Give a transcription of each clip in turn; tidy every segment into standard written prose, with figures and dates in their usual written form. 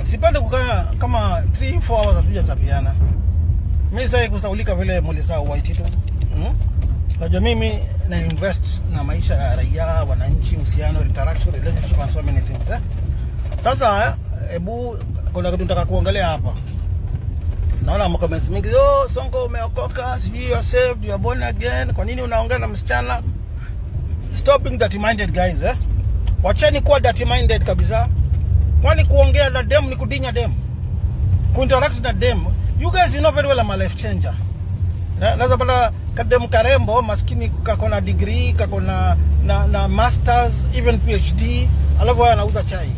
Sipendi kukaa kama 3 4 hours hatujachapiana. Mimi sasa kusaulika vile mlisahau Waititu. Unajua mimi na invest na maisha ya raia, wananchi, uhusiano, interaction, relationship and so many things, eh? Sasa hebu kuna kitu nataka kuongelea hapa. Naona ma comments mingi, "Oh, Sonko umeokoka, sijui you are saved, you are born again. Kwa nini unaongea na msichana?" Stop being dirty minded, guys, eh? Wacheni kuwa dirty minded kabisa. Kwani kuongea na dem ni kudinya dem? Kuinteract na dem. You guys, you know very well I'm a life changer. Naweza pata kadem karembo maskini kako na degree, kako na masters, even PhD, alafu yeye anauza chai.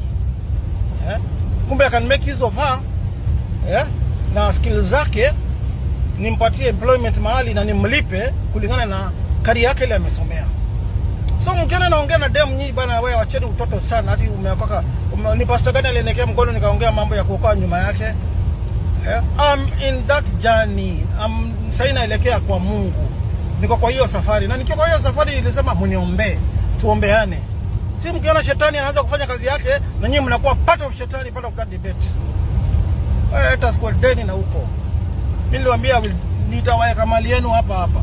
Eh? Kumbe I can make use of her, eh? Na skills zake, nimpatie employment mahali na nimlipe kulingana na career yake ile amesomea. So mkiona naongea na dem, nyinyi bana, wewe wacheni utoto sana. Hati umeokoka ni pastor gani aliniwekea mkono nikaongea mambo ya kuokoa nyuma yake? Yeah. I'm in that journey. I'm sasa naelekea kwa Mungu. Niko kwa hiyo safari. Na nikiwa kwa hiyo safari nilisema mniombee, tuombeane. Si mkiona shetani anaanza kufanya kazi yake na nyinyi mnakuwa part of shetani, part of that debate. Eh, hata deni na huko. Mimi niliwaambia nitaweka mali yenu hapa hapa.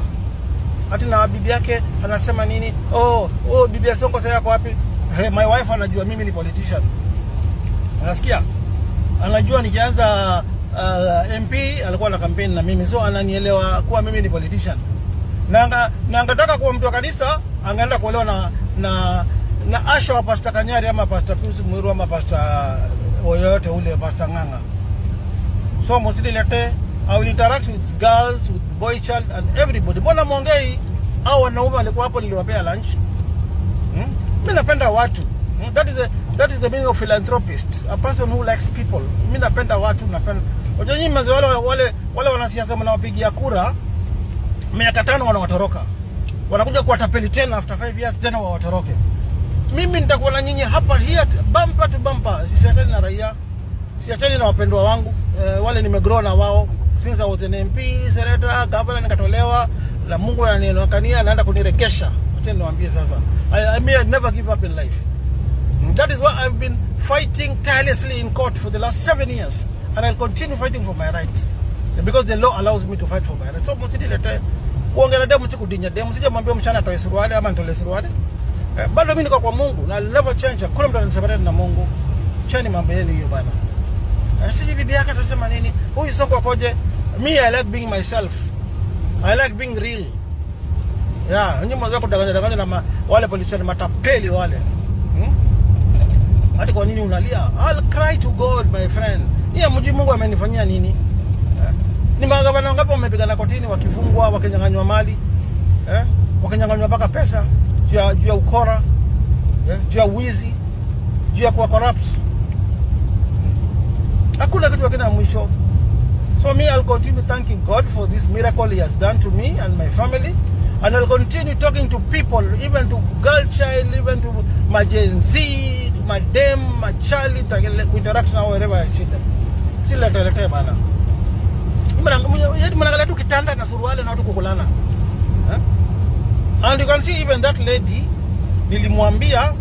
Hati na bibi yake anasema nini? Oh, bibi ya Sonko sasa yako wapi? Hey, my wife anajua mimi ni politician. Unasikia? Anajua nikianza MP alikuwa na campaign na mimi, so ananielewa kuwa mimi ni politician. Na angetaka kuwa mtu wa kanisa, angeenda kuolewa na usher wa Pastor Kanyari ama Pastor Pius Mwiru ama Pastor yoyote ule, Pastor Ng'ang'a. So msinilete. I will interact with girls, with boy child and everybody. Mbona mwongei au wanaume walikuwa hapo niliwapea lunch? Hmm? Mimi napenda watu. That is the meaning of philanthropist, a person who likes people. Mimi napenda watu, napenda. Unajua nyinyi mzee, wale wanasiasa mnawapigia kura miaka 5 wanawatoroka. Wanakuja kuwatapeli tena after 5 years tena wawatoroke. Mimi nitakuwa na nyinyi hapa here bumper to bumper. Siachani na raia. Siachani na wapendwa wangu. Wale nimegrow na wao since I was an MP, senator, governor, nikatolewa na Mungu ananionekania, anaenda kunirekesha. Acha niwaambie sasa. I may never give up in life. That is why I've been fighting tirelessly in court for the last 7 years. And I'll continue fighting for my rights. Because the law allows me to fight for my rights. So msinilete kuongea na demu si kudinya demu. Sijamwambia msichana atoe suruali ama nitolee suruali. Bado mimi niko kwa Mungu na I'll never change. Hakuna mtu ananiseparate na Mungu. Cheni mambo yenu hiyo bana. Siji bibi yake atasema nini? Huyu Sonko akoje? Me, I like being myself. I like being real. Yeah, nyinyi mwanzo kudanganya danganya na wale politician matapeli wale. Hata kwa nini unalia? I'll cry to God, my friend. Yeye mjui Mungu amenifanyia nini? Eh? Ni magavana wangapi wamepigana kotini wakifungwa, wakinyang'anywa mali? Eh? Wakinyang'anywa mpaka pesa juu ya ukora, eh? Juu ya wizi, juu ya kuwa corrupt. Hakuna kitu hakina mwisho. So me, I'll continue thanking God for this miracle He has done to me and my family. And I'll continue talking to people, even to girl child, even to my Gen Z, to my dem, my child, interact now wherever I see them. Si lete lete bana. Mnaangalia tu kitanda na suruali na watu kukulana. Eh? And you can see even that lady, nilimwambia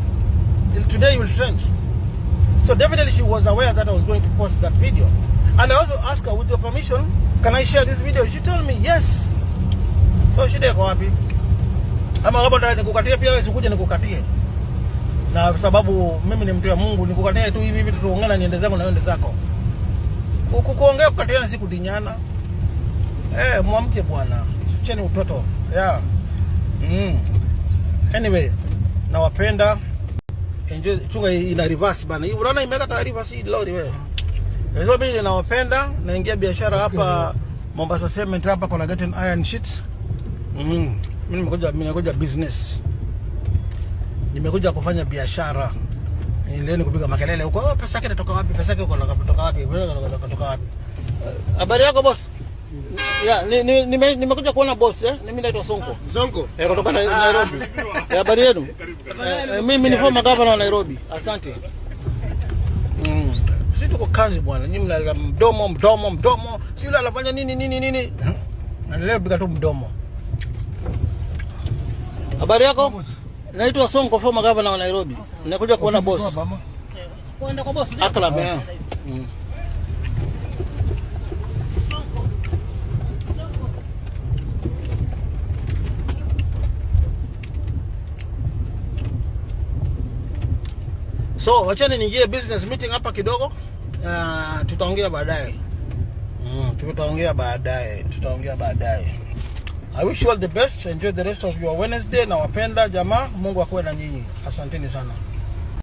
today will trend. So definitely she was aware that I was going to post that video. And I also asked her, "With your permission, can I share this video?" She told me yes. So shida iko wapi? Ama kama nataka nikukatie pia wewe sikuja nikukatie. Na sababu mimi ni mtu wa Mungu, nikukatie tu hivi hivi tuongee na niende zangu na wewe zako. Kuongea kukatiana si kudinyana. Eh, mwamke bwana. Cheni utoto. Yeah. Anyway, nawapenda. Enjoy. Chunga ina reverse bana. Hii unaona imeweka taarifa si lori wewe. So mimi nawapenda, naingia biashara hapa Mombasa Cement, hapa kuna Garden Iron Sheets. Mimi nimekuja business. Nimekuja kufanya biashara. Leo kupiga makelele huko. "Oh, pesa yake inatoka wapi? Pesa yake inatoka wapi? Pesa yake inatoka wapi?" Habari yako, boss? Ya, nimekuja kuona boss, eh? Mimi naitwa Sonko. Sonko. Eh, kutoka Nairobi. Habari yenu? Mimi ni former governor wa Nairobi. Asante. Si tuko kazi bwana. Nyinyi mnalala mdomo mdomo mdomo. Si yule anafanya nini nini nini. Naendelea kupiga tu mdomo. Habari yako? Naitwa Sonko, former governor wa Nairobi. Nakuja kuona boss. Kwenda kwa boss. Akram, eh. So wachani niingie business meeting hapa kidogo. Tutaongea baadaye. Tutaongea baadaye, tutaongea baadaye. I wish you all the best. Enjoy the rest of your Wednesday. Nawapenda jamaa. Mungu akuwe na nyinyi. Asanteni sana.